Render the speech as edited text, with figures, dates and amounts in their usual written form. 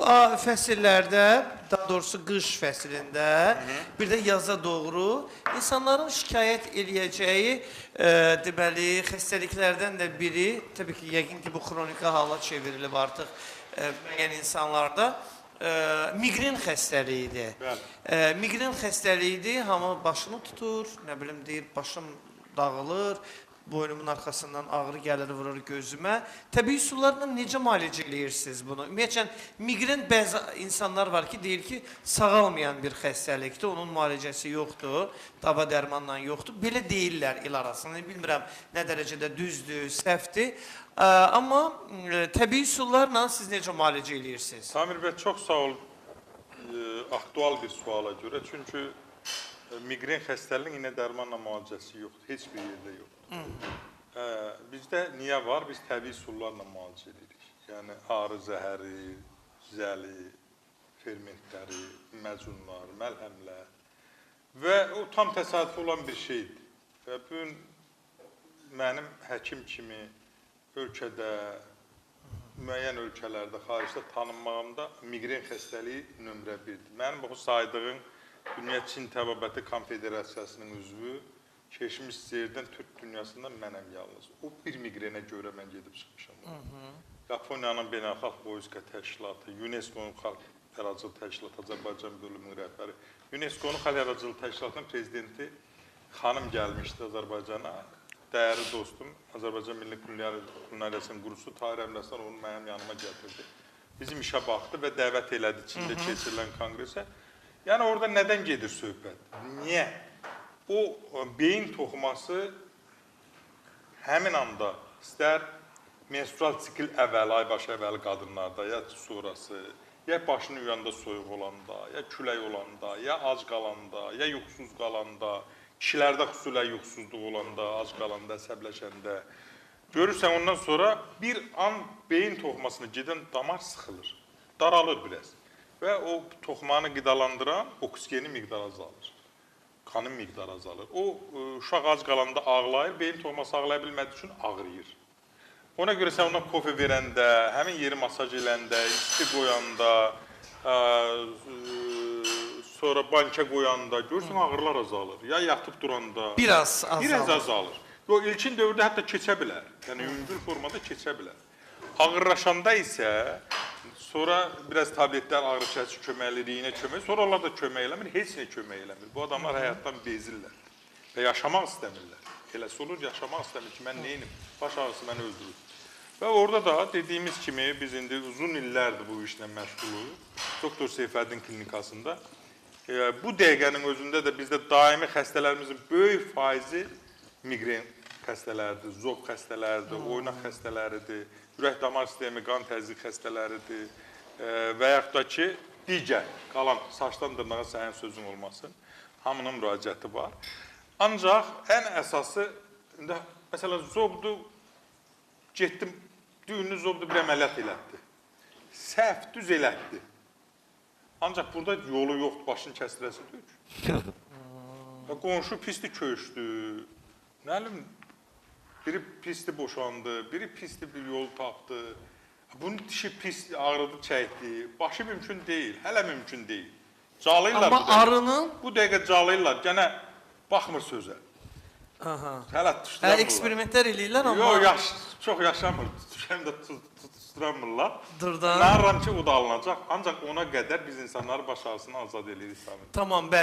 Fəsillərdə, daha doğrusu qış fəslində, bir də yaza doğru insanların şikayət eləyəcəyi deməli xəstəliklərdən də biri, təbii ki, yəqin ki, bu xroniki hala çevrilib artıq müəyyən insanlarda miqren xəstəliyidir. Miqren xəstəliyidir, hamı başını tutur, nə bilim deyir, başım dağılır, boynumun arxasından ağrı gəlir, vurur gözümə. Təbii üsullarla necə müalicə eləyirsiniz bunu? Ümumiyyətcə, miqren bəzi insanlar var ki, deyir ki, sağalmayan bir xəstəlikdir, onun müalicəsi yoxdur, dava dərmanla yoxdur. Belə deyirlər il arasında, bilmirəm nə dərəcədə düzdür, səhvdir. Amma təbii üsullarla siz necə müalicə eləyirsiniz? Samir bəy, çox sağ ol aktual bir suala görə. Çünki miqren xəstəliyinin iynə dərmanla müalicəsi yoxdur, heç bir yerdə yoxdur. Bizdə niyə var? Biz təbii üsullarla müalicə edirik. Yəni arı zəhəri, zəli, fermentləri, məcunlar, məlhəmlər və o tam təsadüfi olan bir şeydir. Və bugün mənim həkim kimi ölkədə, müəyyən ölkələrdə, xaricdə tanınmağımda miqren xəstəliyi nömrə birdir. Mənim bu saydığım Dünya Çin Təbabəti Konfederasiyasının üzvü, keçmiş yerdən Türk dünyasında mənəm yalnız. O bir miqrenə görə mən gedib çıxmışam. Yaponiyanın Beynəlxalq Boyuska Təşkilatı, UNESCO-nun Xalq Yaradıcılıq Təşkilatı Azərbaycan bölümünün rəhbəri, UNESCO-nun Xalq Yaradıcılıq Təşkilatının prezidenti xanım gəlmişdi Azərbaycana. Dəyərli dostum, Azərbaycan Milli Kulinariyasının qurucusu Tahir Əmiraslan onu mənim yanıma gətirdi. Bizim işə baxdı və dəvət elədi Çində keçirilən konqresə. Yəni orada nədən gedir söhbət? Niyə? O beyin toxuması həmin anda istər menstrual sikl əvvəli, aybaşı əvvəli qadınlarda, ya sonrası, ya başını yuyanda soyuq olanda, ya külək olanda, ya ac qalanda, ya yuxusuz qalanda, kişilərdə xüsusilə yuxusuzluq olanda, ac qalanda, əsəbləşəndə. Görürsən ondan sonra bir an beyin toxumasına gedən damar sıxılır, daralır biraz və o toxumanı qidalandıran oksigenin miqdarı azalır. Qanın miqdarı azalır. O, uşaq ac qalanda ağlayır, beyin toxuması ağlaya bilmədiyi üçün ağrıyır. Ona görə sən ona kofe verəndə, həmin yeri masaj eləndə, isti qoyanda, sonra banka qoyanda, görürsən ağrılar azalır. Ya yatıb duranda. Biraz azalır. Biraz azalır. Yo, ilkin dövrdə hətta keçə bilər. Yəni, yüngül formada keçə bilər. Ağırlaşanda isə sonra biraz tabletlər ağrı kəsici kömək eləyir, iynə kömək, sonra onlar da kömək eləmir, heç nə kömək eləmir. Bu adamlar həyatdan bezirlər və yaşamaq istəmirlər. Eləsi olur, yaşamaq istəmir ki, mən neyinim, baş ağrısı məni öldürür. Və orada da dediyimiz kimi biz indi uzun illərdir bu işlə məşğuluq. Doktor Seyfəddin klinikasında. Bu dəqiqənin özündə də bizdə daimi xəstələrimizin böyük faizi miqren xəstələridir, zob xəstələridir, oynaq xəstələridir, ürək damar sistemi, qan təzyiq xəstələridir və yaxud da ki, digər qalan saçdan dırnağa sənin sözün olmasın, hamının müraciəti var. Ancaq ən əsası, indi, məsələn, zobdur, getdim, düyünlü zobdur bir əməliyyat elətdi. Səhv, düz elətdi. Ancaq burada yolu yoxdur, başını kəstirəsi deyil. Qonşu pisli köçdü, nə bilim, biri pisli boşandı, biri pisli bir yol tapdı. Bunun dişi pis ağrıdı, çəkdi. Başı mümkün deyil, hələ mümkün deyil. Calayırlar. Amma arının... Bu dəqiqə calayırlar, gənə baxmır sözə. Aha. Hələ tutuşduramırlar. Eksperimentlər eləyirlər amma... Yox, çox yaşamır, həm də tutuşduramırlar. Dırdan. Narıram ki, o da alınacaq. Ancaq ona qədər biz insanları baş ağrısından azad eləyirik. Tamam, bəli.